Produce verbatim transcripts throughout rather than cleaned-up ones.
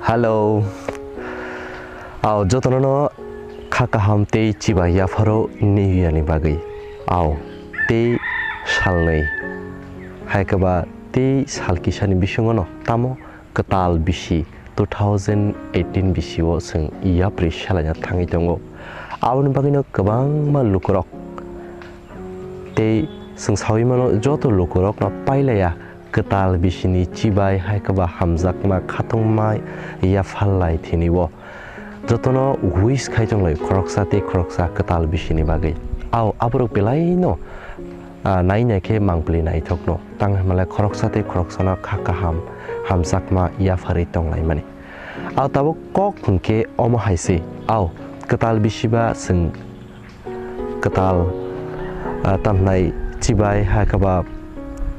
Hello. Ao jotono no kha kaham tei chiba yapharo New Year ni bagwi. Ao tei salnwi hai khe ba tei sal kisa ni bisingo no tamo kwtal bisi two thousand eighteen bisi o chwng yapri salaina thangwi tongo. Aboni bagwi no kwbangma lukurok tei chwng saui mano joto lukurok no pailaya kwtal bisini chibai hai khe ba hamjakma khatungma yaphar lai thini o. Jotono wish khai tong lai khoroksa tei khoroksa kwtal bisini bagwi. Ao aborok belai no, ah, nai nai khe mangpili naithok no. Tang hwnba le khoroksa tei khoroksa no kha kaham hamjakma yapharwi tong lai mani. Ao tabuk kok hwnkhe omo hai se. Ao kwtal bisiba chwng kwtal, ah, tamhnai chibai hai khe ba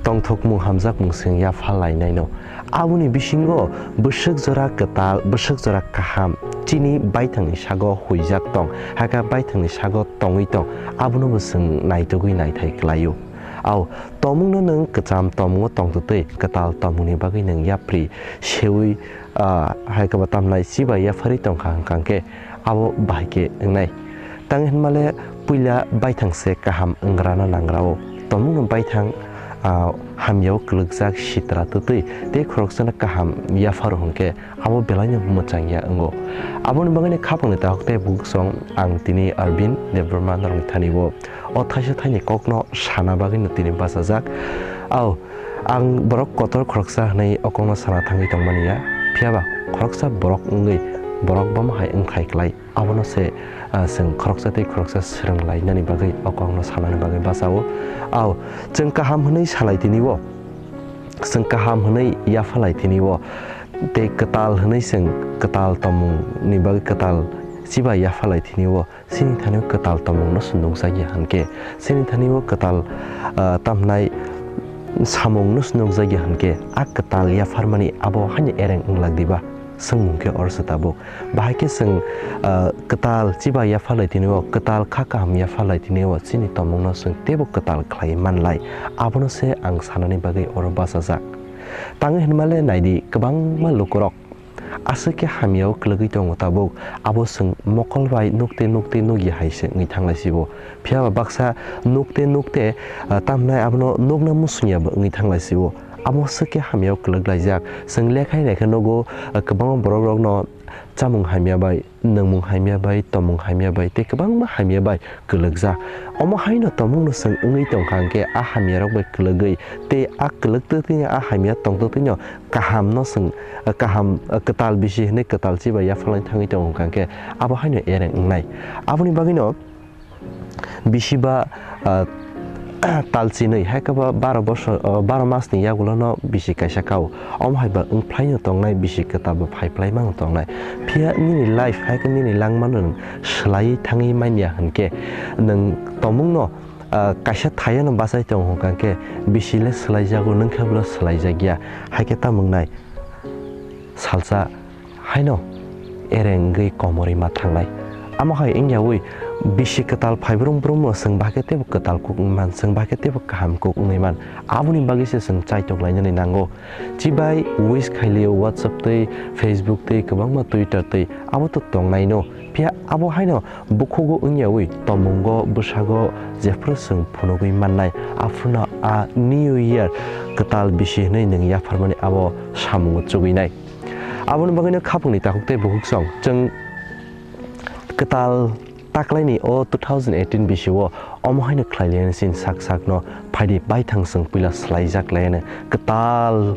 tongthokmung hamjakmung chwng yaphar lai nai no. Aboni bisingo bwswk jora kwtal, bwswk jora kaham chini baithangni sago huijak tong, hai khe baithangni sago tongwi tong, abono bo chwng naitugwi naithai kwlai o. Ao tomungno nwng kwcham tomungo tongtwtwi kwtal tomungni bagwi nwng yapri seui, ah, hai khe ba tamhnai chibai yapharwi tong kha hwnkha hwnkhe abo bahai khe wngnai. Tang hwnba le puila baithang se kaham wngrana nangra o. Tomungno baithang, ah, hamya o kwlwkjak sitra twtwi tei khoroksano kaham yapharo hwnkhe abo belai no mwchang ya wngo. Aboni bagwi no khapang ni takhuk tei bukhuk song ang tini Arvind Debbarma norokni thani o o thaisa thaini kokno sana bagwi no tini bachajak. Ao, ang borok kotor khoroksa hwnwi o kokno sana thangwi tongmani ya, phiyaba khoroksa borok wngwi borok bama hai wngkhai klai. Abono se, ah, chwng khoroksa tei khoroksa swrwng lainani bagwi o kokno sanani bagwi bachao. Ao, chwng kaham hwnwi salai tini o, chwng kaham hwnwi yaphalai tini o, tei kwtal hwnwi chwng kwtal tongmungni bagwi kwtal chiba yaphalai tini o, chini thani o kwtal tongmungno se nukjakya hwnkhe, chini thani o kwtal, ah, tamhnai samungno se nukjakya hwnkhe, a kwtal yapharmani abo haino ereng wnglak diba? Swngmung khe oro se tabuk. Bahai khe chwng, ah, kwtal chiba yapharlai tini o, kwtal kha kaham yapharlai tini o, chini tongmungno chwng teibo kwtal khlai manlai. Abono se ang sanani bagwi oro bachajak. Tangwi hwnma le naidi, kwbangma lukurok aswk khe hamya o kwlwgwi tongo tabuk, abo chwng mokol bai nukte nukte nukya hai se wngwi thanglai si bo. Phiyaba baksa nukte nukte, ah, tamhnai abono nukna muchungya bo wngwi thanglai si bo. Abo swk khe hamya o kwlwk laijak. Chwng lekhai naikhe nugo, ah, kwbangma borok rokno chamung hamya bai, nwngmung hamya bai, tomung hamya bai tei kwbangma hamya bai kwlwkjak. Omo haino tongmungno chwng wngwi tongkha hwnkhe a hamyarok bai kwlwgwi tei a kwlwk twtwino a hamya tongtwtwino kahamno chwng, kaham, kwtal bisi hwnwi kwtal chiba yapharlai thangwi tongo hwnkha hwnkhe abo haino ereng wngnai. Aboni bagwino bisi ba, ah, talchinwi hai khe ba baro bosor, ah, baro masni yagulono bisi kaisa kao. Omo hai ba wngphlaino tongnai, bisi kwtal bo phaiphlai mano tongnai. Phiya nini life hai khe nini langmano nwng swlaiwi thangwi manya hwnkhe nwng tongmungno, ah, kaisa thaiyono bachai tongo hwnkha khe bisi le swlaijago, nwng khe bo swlaijakya. Hai khe tamo wngnai? Salsa haino ereng wngwi komorwi ma thangnai. Amo hai wngyawi bisi kwtal phai brwm brwmno chwng bahai khe teibo kwtal kuk wngwi man, chwng bahai khe teibo kaham kuk wngwi man. Aboni bagwi se chwng chaitok lainani nango. Chibai wish khailio WhatsApp tei Facebook tei kwbangma Twitter tei abo to tongnaino. Phiya abo haino bukhugo wngyawi tomungo bwsago jephru chwng phunugwi mannai, aphurno a New Year kwtal bisi hwnwi nwng yapharmani abo samungo chugwinai. Aboni bagwino khapungni takhuk tei bukhuksong chwng kwtal taklaini o two thousand eighteen bisio omo haino khlai liya chini sak sakno phaidi baithang chwng puila swlaijak laiano kwtal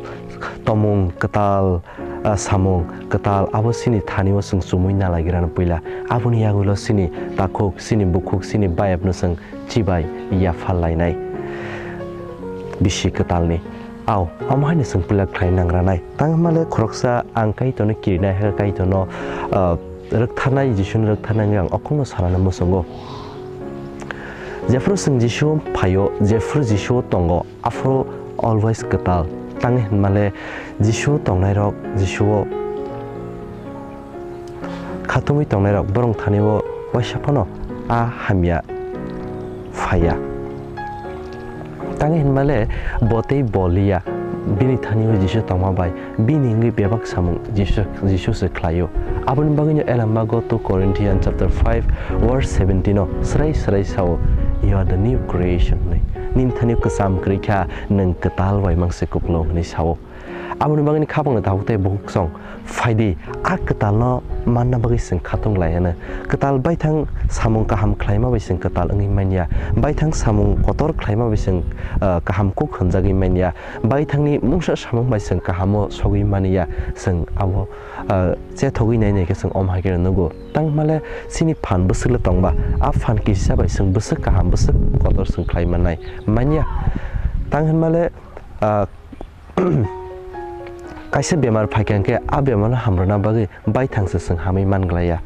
tomung, kwtal, ah, samung, kwtal abo chini thanio chwng chumui nalaigirano puila. Aboni yagulo chini takhuk, chini bukhuk, chini bayapno chwng chibai yaphar lainai bisi kwtalni. Ao, omo haino chwng puila khlai nangranai. Tangmale khoroksa ang Kaitorno kirinai, hai Kaitorno, ah, rwktharnai, Jisuno rwktharnai wngwi ang okhorno sanani muchungo. Jephru chwng Jisu phaio, jephru Jisu tongo, aphuru always kwtal. Tangwi hwnmale Jisu tongnairok, Jisuo khatungwi tongnairok borok thani o waisa phano a hamya phaiya. Tangwi hwnmale bo tei bo liya, Bini thani o Jisu tongma bai bini wngwi bebak samung Jisu, Jisu se khlaio. Aboni bagwino Elambago two Corinthians chapter five verse seventeen o srai srai sao, "You are the new creation," hwnwi. "Nini thani o kwcham kwrwi kha, nwng kwtal bai mangse kuklung," hwnwi sao. Aboni bagwino khapangni tabuk tei bukhuk song phaidi, a kwtalno manna bagwi chwng khatung laiano. Kwtal baithang samung kaham khlaima bai chwng kwtal wngwi manya, baithang samung kotor khlaima bai chwng, ah, kaham kuk hwnjagwi manya, baithangni mungsa samung bai chwng kahamo sogwi manya, chwng abo, ah, chethogwi nai nai khe chwng om hai khe nugo. Tang hwnmale chini phan bwswk le tongba, a phan kisa bai chwng bwswk kaham, bwswk kotor chwng khlai mannai, manya. Tang hwnmale, ah, kaisa bemar phaikha hwnkhe, a bemarno hamrwna bagwi baithangsa chwng hamwi man glaiya.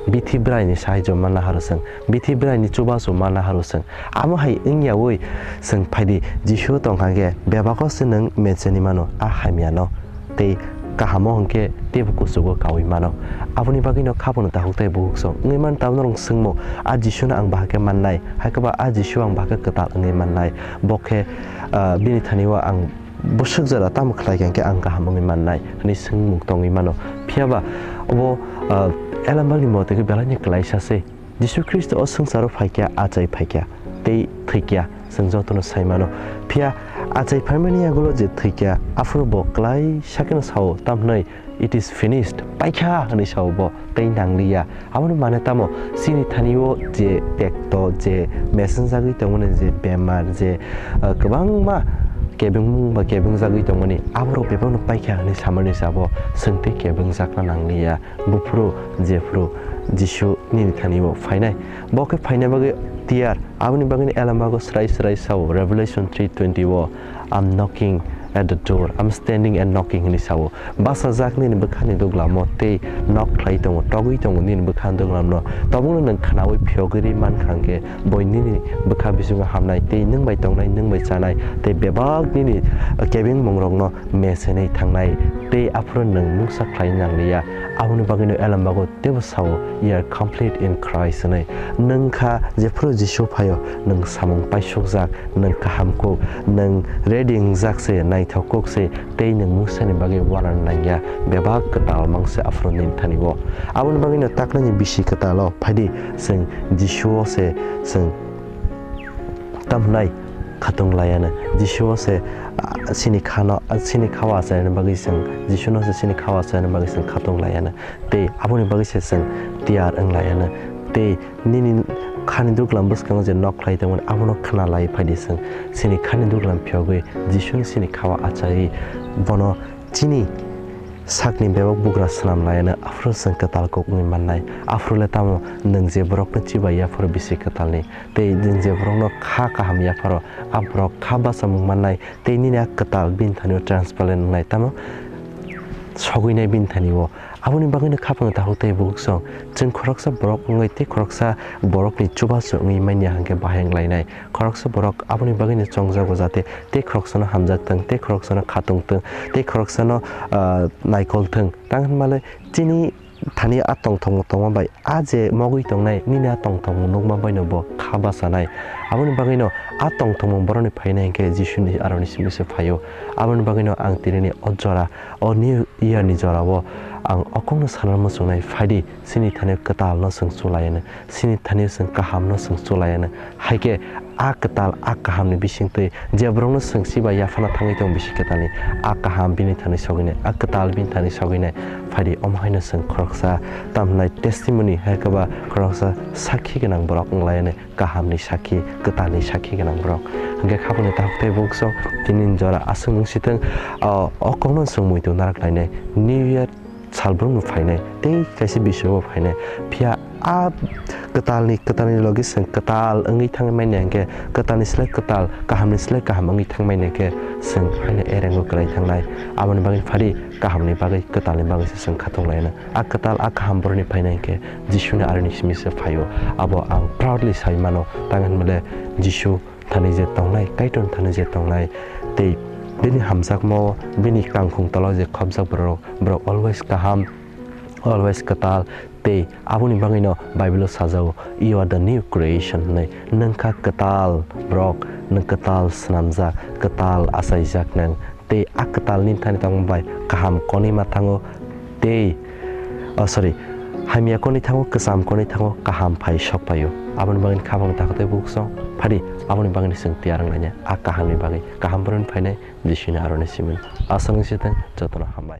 Bithi bwraini sahaijo manna haro chwng, bithi bwraini chubachu manna haro chwng. Amo hai wngyaui chwng phaidi, Jisu tongkha hwnkhe, bebago se nwng mecheni mano a hamyano, tei kahamo hwnkhe teibo kuchugo kaui mano. Aboni bagwino khaphano takhuk tei bukhuk song wngwi man, tabuk norok swngmung, a Jisuno ang bahai khe mannai, hai khe ba a Jisu ang bahai khe kwtal wngwi mannai, bo khe, ah, bini thani o ang bwswk jora tamo khlai kha hwnkhe ang kaham wngwi mannai hwnwi swngmung tongwi mano. Phiya ba obo, ah, Elambakni mote khe belaino klaisa se. Jisu Khristo o swngcharo phaikha, achai phaikha tei thwikha, chwng jotono sai mano. Phiya achai phaimani yagulo je thwikha, aphuru bo klaisa kheno sao, tamhwnwi, "It is finished," paikha hwnwi sao bo, tei nangliya. Aboni mane tamo, chini thani o je tekto, je mesenjagwi tongmani, je bemar, je, ah, kwbangma kebengmung ba kebengjagwi tongmani, aborok bebakno paikha hwnwi samani sabo, chwng tei kebengjakna nangliya. Buphuru jephuru Jisu nini thani o phainai, bo khe phaina bagwi tiyar. Aboni bagwino Elambago srai srai sao, Revelation three twenty o, "I'm knocking at the door, I'm standing and knocking," hwnwi sao. Bachajak nini bwkhani duglamo tei nok khlai tongo, togwi tongo nini bwkhani duglamno. Tobokno nwng khnaui phiyogwi rwi mankha hwnkhe, boi nini bwkha bisingo hamnai tei nwng bai tongnai, nwng bai chanai tei bebak nini kebengmungrokno mesenwi thangnai tei aphuru nwng mungsa khlai nangliya. Aboni bagwino Elambago teibo sao, "You are complete in Christ," hwnwi. Nwng kha jephuru Jisu phaio, nwng samung paisukjak, nwng kaham kuk, nwng ready wngjak se, naithok kuk se, tei nwng mungsani bagwi uanana nangya, bebak kwtal mang se aphuru nini thani o. Aboni bagwino taknani bisi kwtal o phaidi, chwng Jisu o se chwng tamhnai khatung laiano. Jisu o se, ah, chini khano, ah, chini khao achaina bagwi chwng, Jisu no se chini khao achaina bagwi chwng khatung laiano. Tei aboni bagwi se chwng tiyar wng laiano. Tei nini khani duglam bwskango je nok khlai tongmani, abono khna lai phaidi chwng. Chini khani duglam phiyogwi Jisuni chini khao achaiwi bono chini sakni bebak bugra swnam laiano, aphuru chwng kwtal kuk wngwi mannai. Aphuru le tamo nwng je borokno chibai yaphuru bisi kwtalni, tei nwng je borokno kha kaham yapharo, a borok kha bachamung mannai, tei nini a kwtal bini thani o transparent wngnai, tamo sogwinai bini thani o. Aboni bagwino khapang takhuk tei bukhuk song, chwng khoroksa borok wngwi tei khoroksa borokni chubachu wngwi manya hwnkhe bahai wnglainai. Khoroksa borok aboni bagwino chongjago, jate tei khoroksano hamjak thung, tei khoroksano khatung thung, tei khoroksano, ah, naikol thung. Tang hwnmale chini thani a tongthokmung tongma bai, a je mogwi tongnai nini a tongthokmung nukma baino bo kha bachanai. Aboni bagwino a tongthokmung borokni phainai hwnkhe Jisuni aroni simi se phaio. Aboni bagwino ang tinini o jora, o new year ni jorao ang o kokno sana muchungnai, phaidi chini thani kwtalno chwng chulaiano, chini thani chwng kahamno chwng chulaiano. Hai khe a kwtal, a kahamni bisingtwi je borokno chwng chibai yaphana thangwi tongo bisi kwtalni, a kaham bini thani sogwinai, a kwtal bini thani sogwinai. Phaidi omo haino chwng khoroksa tamhnai testimony, hai khe ba khoroksa sakhi gwnang borok wng laiano, kahamni sakhi, kwtalni sakhi gwnang borok. Hwnkhe khapangni takhuk tei bukhuk song, tinini jora aswk wng sithwng, o, o kokno chwng muitu narak lainai. New Year salbrumno phainai tei kaisa bisingo phainai. Phiya a kwtalni, kwtalni logi chwng kwtal wngwi thangwi manya hwnkhe, kwtalni slai kwtal, kahamni slai kaham wngwi thangwi manya hwnkhe, chwng haino erengo kwlai thangnai. Aboni bagwi phadi kahamni bagwi, kwtalni bagwi se chwng khatung lainai. A kwtal, a kaham borokni phainai hwnkhe Jisuni aroni simi se phaio. Abo ang proudly sai mano, tang hwnmale Jisu thani je tongnai, Kaitor thani je tongnai, tei bini hamjakmao, bini kangkhung tolao je khopjak borok, borok always kaham, always kwtal, tei aboni bagwino Bible-o sajao, "You are the new creation," hwnwi. Nwng kha kwtal borok, nwng kwtal swnamjak, kwtal achaijak nwng. tei a kwtalni thani tongmung bai kaham konwi ma thango tei, oh, sorry, hamya konwi thango, kwcham konwi thango, kaham phai sok phaio. Aboni bagwini khabangni takhuk tei bukhuk song phadi, aboni bagwini chwng tiyar wng lainai. A kahamni bagwi kaham borokni phainai Jisuni aroni simi. Aswk wngsi thung, jotono hambai.